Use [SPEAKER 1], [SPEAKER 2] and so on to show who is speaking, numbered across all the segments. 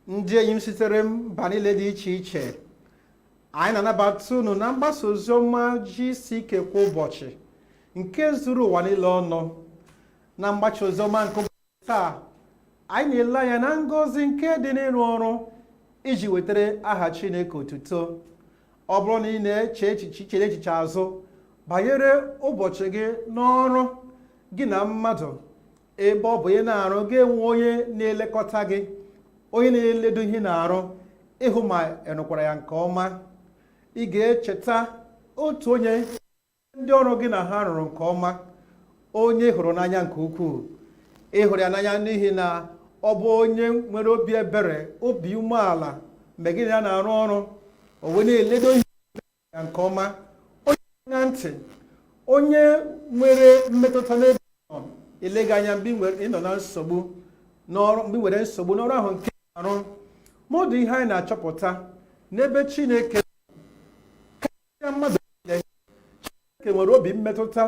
[SPEAKER 1] Ndị enyi m sitere mba niile dị iche iche, anyị na-anabata unu na mgbasa oziọma GCK kwa ụbọchị nke zuru ụwa niile ọnụ. Na mgbasa oziọma nke ụbọchị taa, anyị na-ele anya na ngọzi nke dị n'ịrụ ọrụ iji wetara aha Chineke otuto. Ọ bụrụ na ị na-eche echiche, chere echiche azụ banyere ụbọchị gị n'ọrụ gị na mmadụ, ebe ọ bụ ị na-arụ, ga-enwe onye na-elekọta gị, onye na-eledo ihe ị na-arụ ịhụ ma ị rụkwara ya nke ọma, ị ga-echeta otu onye ndị ọrụ gị na ha rụrụ nke ọma, onye hụrụ n'anya nke ukwuu. Ị hụrụ ya n'anya n'ihi na ọ bụ onye nwere obi ebere, obi umeala. Mgbe gị na ya na-arụ ọrụ, o wee na-eledo ihe ya nke ọma, onye na ntị, onye nwere mmetụta n'ebe ị nọ, eleghị anya mgbe ị nọ na nsogbu n'ọrụ, mgbe ị nwere nsogbu n'ọrụ ahụ nke arụ. Ma ọ dị ihe anyị na-achọpụta n'ebe Chineke karịa mmadụ niile. Chineke nwere obi mmetụta,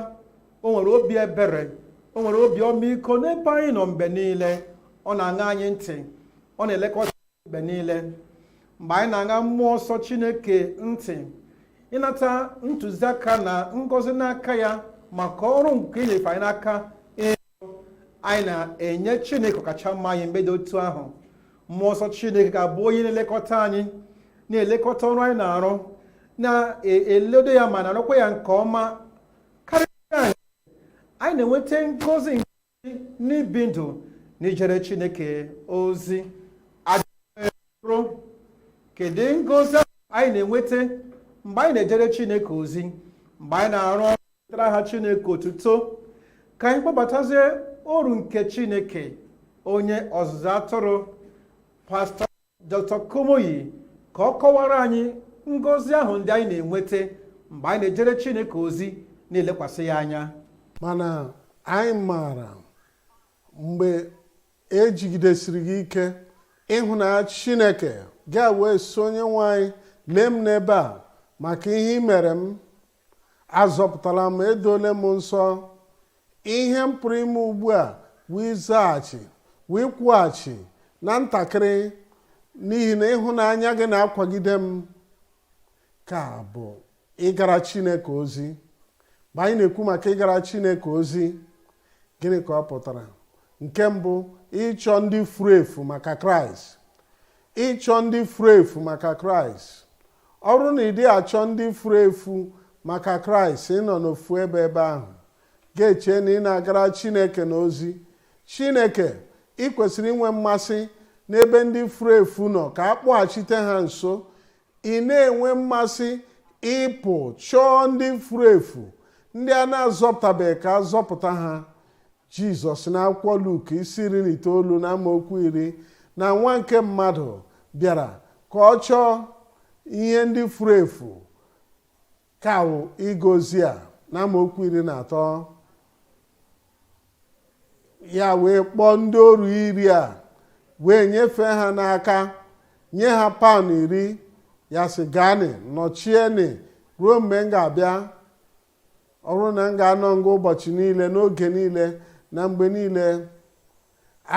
[SPEAKER 1] o nwere obi ebere, o nwere obi ọmịiko n'ebe anyị nọ mgbe niile. Ọ na-aṅa anyị ntị, ọ na-elekọta mgbe niile. Mgbe anyị na-aṅa mmụọ nsọ Chineke ntị ịnata ntụziaka na ngọzi n'aka ya maka ọrụ nke inyefe anyị n'aka ịrụ, anyị na-enye Chineke ọkacha mma anyị. Mgbe dị otu ahụ, mmụọ nsọ Chineke ga-abụ onye na-elekọta anyị, na-elekọta ọrụ anyị na-arụ, na-eledo ya ma na-arụkwa ya nke ọma karịa. Anyị na-enweta ngọzi nke n'ibi ndụ na ijere Chineke ozi. Ajụrụ, kedu ngọzi anyị na-enweta mgbe anyị na-ejere Chineke ozi, mgbe anyị na-arụ ọrụ wetara aha Chineke otuto? Ka anyị kpọbatazie oru nke Chineke, onye ọzụzụ atụrụ, Pastọ Dr. Kumuyi, ka ọ kọwara anyị ngọzi ahụ ndị anyị na-enweta mgbe anyị na-ejere Chineke ozi, na-elekwasị ya anya.
[SPEAKER 2] Mana anyị maara mgbe ejigidesiri gị ike ịhụnanya Chineke ga wee so onye nwe anyị, lee m n'ebe a maka ihe ị mere m, azọpụtala m, edole m nsọ. Ihe m pụrụ ime ugbu a wee zaghachi, wee kwụghachi na ntakịrị, n'ihi na ịhụnanya gị na-akwagide m, ka bụ ịgara Chineke ozi. Mgbe anyị na-ekwu maka ịgara Chineke ozi, gịnị ka ọ pụtara? Nke mbụ, ịchọ ndị furu efu maka Kraịst, ịchọ ndị furu efu maka Kraịst. Ọ bụrụ na ị dịghị achọ ndị furu efu maka Kraịst, ị nọ n'ofu ebe ebe ahụ ga-eche na ị na-agara Chineke n'ozi. Chineke, ị kwesịrị inwe mmasị n'ebe ndị furu efu nọ ka a kpọghachite ha nso. Ị na-enwe mmasị ịpụ chọọ ndị furu efu, ndị a na-azọpụtabeghị, ka a zọpụta ha. Jizọs n'akwụkwọ Luk isi 19 na amaokwu 10 na nwa nke mmadụ bịara ka ọ chọọ ihe ndị furu efu, ka wụ ịgozi a na amaokwu 13. Ya wee kpọọ ndị oru 10 a, wee nyefee ha n'aka, nye ha paụnd 10. Ya sị, "Gaanị nọchieni ruo mgbe m ga-abịa." Ọ bụrụ na m ga-anọ nga ụbọchị niile, n'oge niile na mgbe niile,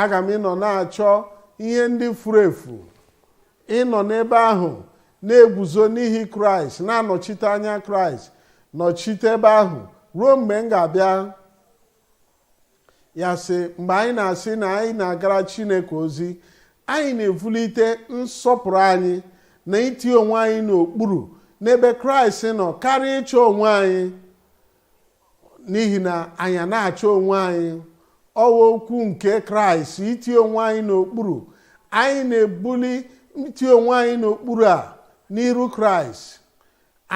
[SPEAKER 2] aga m ịnọ na-achọ ihe ndị furu efu, ịnọ n'ebe ahụ na-eguzo n'ihi Kraịst, na-anọchite anya Kraịst, nọchite ebe ahụ ruo mgbe m ga-abịa. Ya sị, mgbe anyị na-asị na anyị na-agara Chineke ozi, anyị na-evulite nsọpụrụ anyị na itinye onwe anyị n'okpuru n'ebe Kraịst nọ karịa ịchọ onwe anyị, n'ihi na anyị na-achọ onwe anyị. Ọwa okwu nke Kraịst, itinye onwe anyị n'okpuru. Anyị na-ebuli itinye onwe anyị n'okpuru a n'iru Kraịst.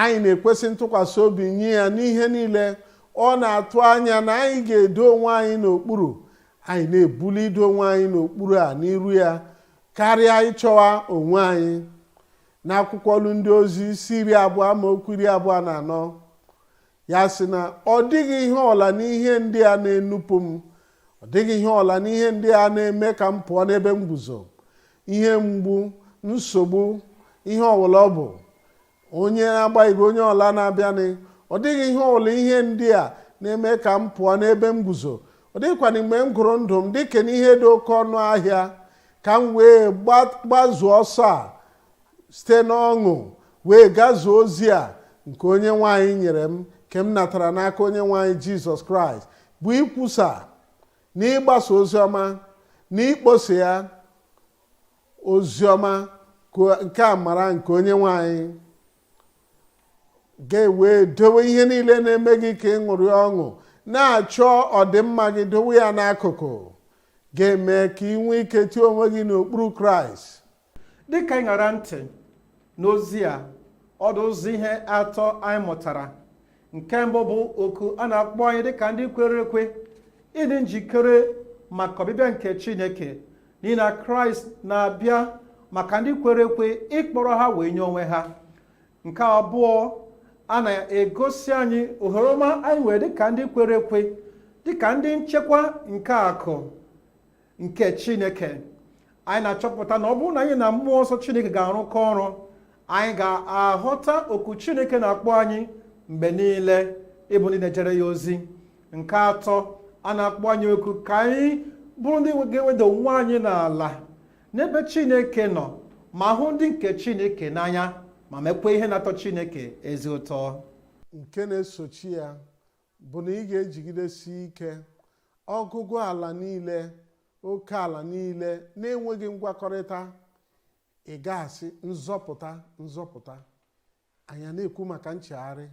[SPEAKER 2] Anyị na-ekwesị ntụkwasị obi nye ya n'ihe niile. Ọ na-atụ anya na anyị ga-edo onwe anyị n'okpuru. Anyị na-ebuli ido onwe anyị n'okpuru a n'iru ya karịa ịchọwa onwe anyị. N'akwụkwọ Ọlụ Ndị Ozi isi 20 amaokwu 24, ya sị na ọ dịghị ihe ọla n'ihe ndị a na-enupụ m, ọ dịghị ihe ọla n'ihe ndị a na-eme ka m pụọ n'ebe m guzo. Ihe mgbu, nsogbu, ihe ọbụla ọ bụ, onye agbaghị onye ọla na-abịanị, ọ dịghị ihe ọbụla ihe ndị a na-eme ka m pụọ n'ebe m guzo. Ọ dịghịkwana mgbe m gụrụ ndụ m dịka n'ihe dị oke ọnụ ahịa. Ka m wee gbazuo ọsọ a site n'ọṅụ, wee gazuo ozi a nke onye nwanyị nyere m, nke m natara n'aka onye nwanyị Jizọs Kraịst, bụ ikwusa na ịgbasa ozi ọma na ikposa ya ozi ọma nke amara nke onye nwanyị. Ga-wee dowe ihe niile na-eme gị ka ị ṅụrị ọṅụ, na-achọ ọdịmma gị, dowe ya n'akụkụ, ga-eme ka ị nwee ike tie onwe gị n'okpuru Kraịst.
[SPEAKER 1] Dịka ị ṅara ntị n'ozi a, ọdụ ụzọ ihe atọ anyị mụtara. Nke mbụ bụ oku a na-akpọ anyị dịka ndị kwere ekwe ịdị njikere maka ọbịbịa nke Chineke, n'ihi na Kraịst na-abịa maka ndị kwere ekwe ịkpọrọ ha wee nye onwe ha. Nke abụọ, a na-egosi anyị ohere ọma anyị nwere dịka ndị kwere ekwe, dịka ndị nchekwa nke akụ nke Chineke. Anyị na-achọpụta na ọ bụrụ na anyị na mmụọ nsọ Chineke ga-arụkọ ọrụ, anyị ga-aghọta oku Chineke na-akpọ anyị mgbe niile ịbụ ndị na-ejere ya ozi. Nke atọ, a na-akpọ anyị oku ka anyị bụrụ ndị ga-eweda onwe anyị n'ala n'ebe Chineke nọ, ma hụ ndị nke Chineke n'anya, ma mekwa ihe na-atọ Chineke ezi ụtọ.
[SPEAKER 2] Nke na-esochi ya bụ na ị ga-ejigidesi ike ọgụgụ ala niile, oke ala niile na-enweghị ngwakọrịta. Ị ga-asị nzọpụta, nzọpụta. Anyị na-ekwu maka nchegharị.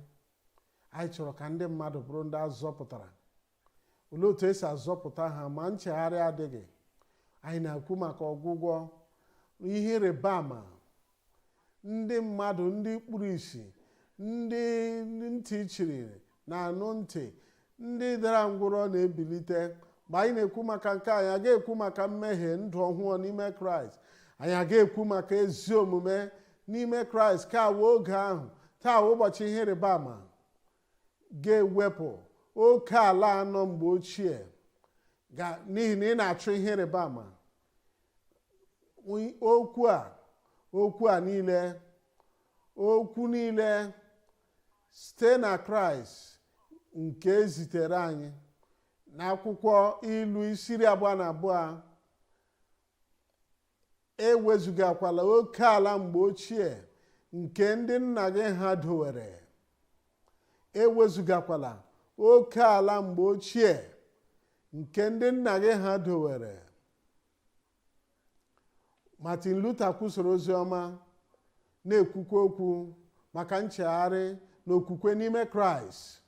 [SPEAKER 2] Anyị chọrọ ka ndị mmadụ bụrụ ndị azọpụtara. Olee otu esi azọpụta ha ma nchegharị adịghị? Anyị na-ekwu maka ọgwụgwọ, ihe ịrịba ama, ndị mmadụ, ndị kpuru ìsì, ndị ntị chiri na-anụ ntị, ndị dara ngwụrọ na-ebilite. Mgbe anyị na-ekwu maka nke anyị aga ekwu maka mmehie, ndụ ọhụụ n'ime Kraịst. Anyị aga ekwu maka ezi omume n'ime Kraịst. Ka wee oge ahụ taa ụbọchị ihe ịrịba ama ga-ewepụ oke ala anọ mgbe ochie, n'ihi na ị na-achọ ihe ịrịba ama. Okwu a niile, okwu niile site na Kraịst nke zitere anyị n'akwụkwọ ilu isi 22, ewezugakwala oke ala mgbe ochie nke ndị nna gị ha dowere. Ewezugakwala oke ala mgbe ochie nke ndị nna gị ha dowere. Martin Luther kwusoro ozi ọma, na-ekwukwa okwu maka nchegharị na okwukwe n'ime Kraịst.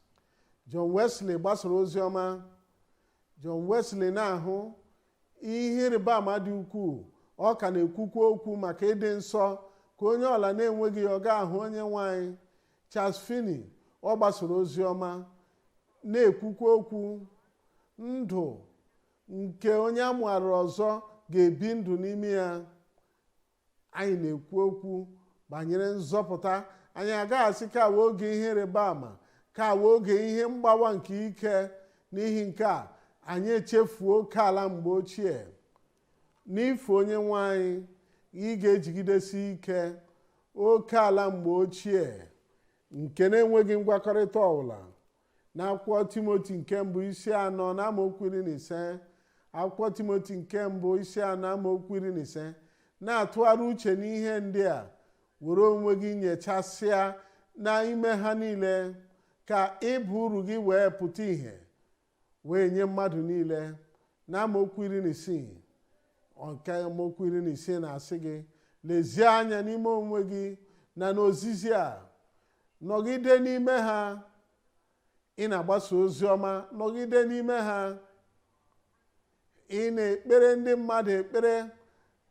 [SPEAKER 2] John Wesley gbasara ozi ọma. John Wesley na-ahụ ihe ịrịba ama dị ukwuu. Ọ ka na-ekwukwa okwu maka ịdị nsọ, ka onye ọla na-enweghị ọ ga-ahụ onye nwanyị. Charles Finney, ọ gbasara ozi ọma, na-ekwukwa okwu ndụ nke onye amụrụ ọzọ ga-ebi ndụ n'ime ya. Anyị na-ekwu okwu banyere nzọpụta. Anyị agaghị asị ka wee oge ihe ịrịba ama, ka wee oge ihe mgbawa nke ike. N'ihi nke a anyị echefuo oke ala mgbe ochie. N'ife onye nwanyị, ị ga-ejigidesi ike oke ala mgbe ochie nke na-enweghị ngwakọrịta ọbụla. N'akwụkwọ Timoti nke mbụ isi 4 na amaokwu 15, akwụkwọ Timoti nke mbụ isi 4 amaokwu 15, na-atụgharị uche n'ihe ndị a, were onwe gị nyechasịa n'ime ha niile, ka ịba uru gị wee pụta ìhè wee nye mmadụ niile. Na amaokwu 16, nke amaokwu 16 na-asị gị, lezie anya n'ime onwe gị na n'ozizi a, nọgide n'ime ha. Ị na-agbasa ozi ọma, nọgide n'ime ha. Ị na-ekpere ndị mmadụ ekpere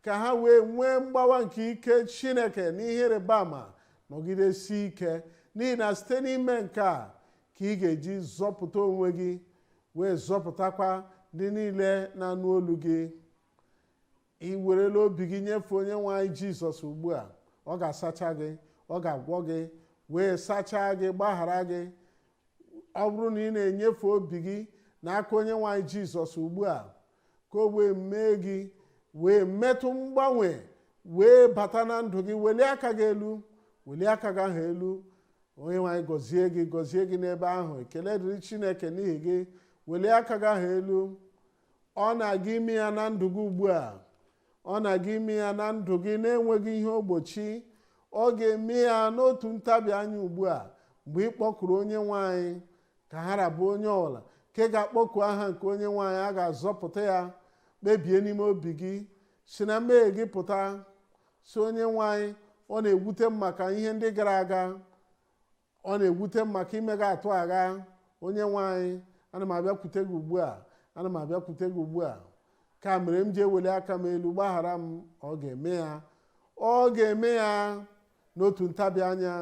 [SPEAKER 2] ka ha wee nwee mgbawa nke ike Chineke n'ihe ịrịba ama, nọgidesi ike, n'ihi na site n'ime nke a ka ị ga-eji zọpụta onwe gị wee zọpụtakwa ndị niile na-anụ olu gị. Ị werela obi gị nyefee onye nwe anyị Jizọs ugbu a, ọ ga-asacha gị, ọ ga-agwọ gị, wee sachaa gị, gbaghara gị. Ọ bụrụ na ị na-enyefe obi gị n'aka onye nwe anyị Jizọs ugbu a, ka o wee mee gị, wee metụ mgbanwe wee bata na ndụ gị, welie aka gị elu, welie aka gị ahụ elu. Onye nwe anyị gọzie gị, gọzie gị n'ebe ahụ. Ekele dịrị Chineke n'ihi gị. Welie aka gị ahụ elu. Ọ na-aga ime ya na ndụ gị ugbu a. Ọ na-aga ime ya na ndụ gị na-enweghị ihe ogbochi. Ọ ga-eme ya n'otu ntabi anya ugbu a. Mgbe ị kpọkuru onye nwe anyị, ka ha rabụ onye ọbụla nke ga-akpọku aha nke onye nwe anyị, a ga-azọpụta ya. Kpebie n'ime obi gị, si na mmehie gị pụta, si onye nwe anyị, ọ na-ewute m maka ihe ndị gara aga, ọ na-ewute m maka ime gị atụ agha. Onye nwe anyị, ana m abịakwute gị ugbu a, ana m abịakwute gị ugbu a, ka mere m ji eweli aka m elu, gbaghara m. Ọ ga-eme ya, ọ ga-eme ya n'otu ntabi anya.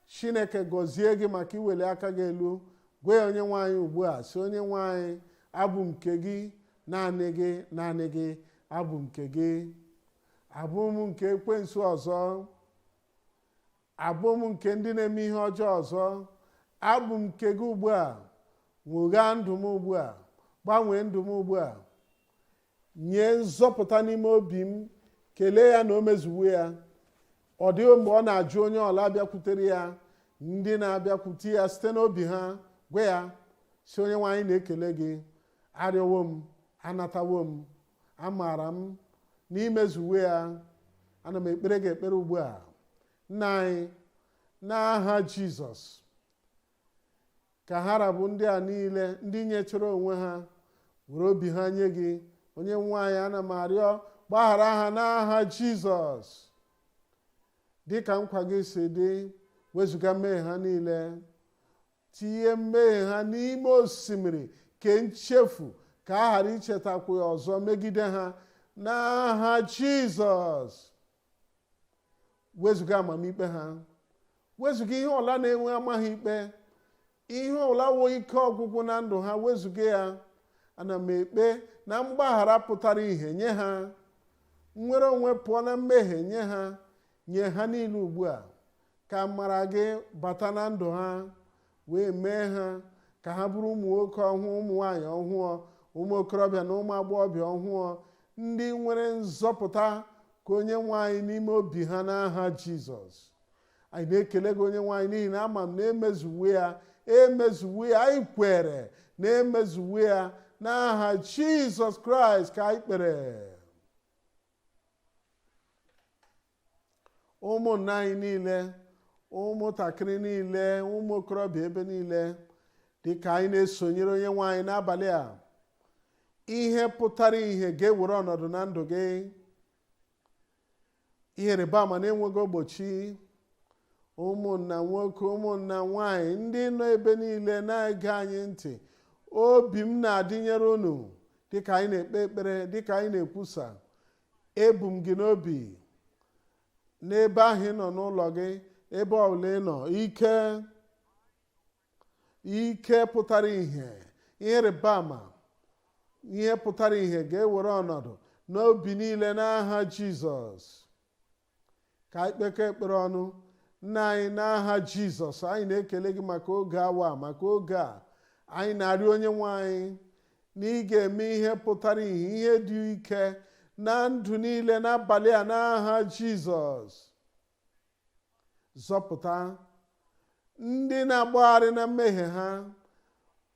[SPEAKER 2] Chineke gọzie gị maka iweli aka gị elu. Gwa ya onye nwe anyị ugbu a, si onye nwe anyị, abụ nke gị, naanị gị, naanị gị, abụ nke gị, abụ m nke ekwensu ọzọ, abụ m nke ndị na-eme ihe ọjọọ ọzọ, abụ m nke gị ugbu a. Nwoghaa ndụ m ugbu a, gbanwee ndụ m ugbu a, nye nzọpụta n'ime obi m. Kelee ya na o mezuwo ya. Ọ dịghị mgbe ọ na-ajụ onye ọla bịakwutere ya. Ndị na-abịakwute ya site n'obi ha, gwa ya si, onye nwe anyị na-ekele gị, arịọwo m, anatawo m, amaara m na imezuwe ya. Ana m ekpere gị ekpere ugbu a, nna anyị, n'aha Jizọs, ka ha rabụ ndị a niile ndị nyechara onwe ha were obi ha nye gị. Onye nwe anyị, ana m arịọ, gbaghara ha n'aha Jizọs, dịka nkwa gị si dị. Wezụga mmehie ha niile, tinye mmehie ha n'ime osimiri ke nchefu, ka a ghara ichetakwa ya ọzọ megide ha n'aha Jizọs. Wezụga amamikpe ha, wezụga ihe ọla na-enwe amaghị ikpe, ihe ọla wo ike ọgwụgwụ na ndụ ha, wezụga ya. Ana m ekpe na mgbaghara pụtara ìhè nye ha, nnwere onwe pụọ na mmehie nye ha, nye ha niile ugbu a. Ka amara gị bata na ndụ ha, wee mee ha ka ha bụrụ ụmụ nwoke ọhụụ, ụmụ nwaanyị ọhụụ, ụmụ okorobịa na ụmụ agbọghọbịa ọhụụ, ndị nwere nzọpụta ka onye nwe anyị n'ime obi ha n'aha Jizọs. Anyị na-ekele gị, onye nwe anyị, n'ihi na ama m na emezuwe ya, emezuwe ya. Anyị kwere na emezuwe ya n'aha Jizọs Kraịst ka anyị kpere. Ụmụnna anyị niile, ụmụntakịrị niile, ụmụ okorobịa ebe niile, dịka anyị na-esonyere onye nwe anyị n'abalị a, ihe pụtara ihe ga-ewere ọnọdụ na ndụ gị. Ihe rịba ama na-enweghị ogbochi. Ụmụnna nwoke, ụmụnna nwanyị, ndị nọ ebe niile na-ege anyị ntị, obi m na-adịnyere unu dịka anyị na-ekpe ekpere, dịka anyị na-ekwusa. Ebu m gị n'obi n'ebe ahụ ị nọ n'ụlọ gị, ebe ọbụla ị nọ. Ike, ike pụtara ihe, ihe rịba ama, ihe pụtara ihe ga-ewere ọnọdụ n'obi niile n'aha Jizọs. Ka anyị kpekọ ekpere ọnụ. Nna anyị, n'aha Jizọs, anyị na-ekele gị maka oge awa, maka oge a. Anyị na-arịọ onye nwe anyị na ị ga-eme ihe pụtara ihe, ihe dị ike na ndụ niile n'abalị a n'aha Jizọs. Zọpụta ndị na-agbagharị na mmehie ha,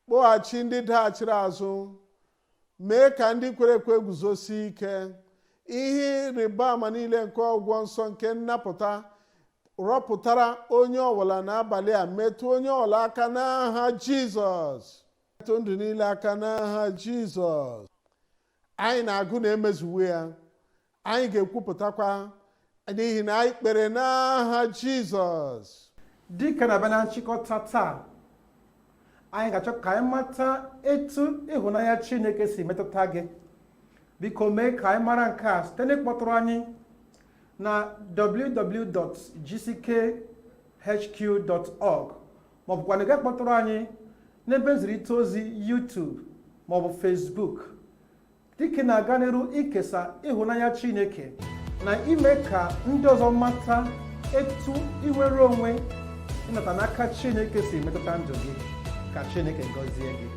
[SPEAKER 2] kpọghachi ndị daghachiri azụ, mee ka ndị kwere ekwe guzosie ike. Ihe ịrịba ama niile nke ọgwụgwọ nsọ nke nnapụta rọpụtara onye ọbụla n'abalị a. Metụ onye ọbụla aka n'aha Jizọs, metụ ndụ niile aka n'aha Jizọs. Anyị na-agụ na emezuwe ya, anyị ga-ekwupụtakwa, n'ihi na anyị kpere n'aha Jizọs.
[SPEAKER 1] Dịka na-abịa na nchịkọta taa, anyị ga-achọ ka anyị mata etu ịhụnanya Chineke si metụta gị. Biko mee ka anyị mara nke a site n'ịkpọtụrụ anyị na www.gckhq.org, maọbụkwa na ị ga-akpọtụrụ anyị n'ebe nzirịta ozi YouTube maọbụ Facebook. Dịka ị na-aga n'iru ikesa ịhụnanya Chineke na ime ka ndị ọzọ mata etu inwere onwe ịnata n'aka Chineke si metụta ndụ gị, ka Chineke gọzie gị.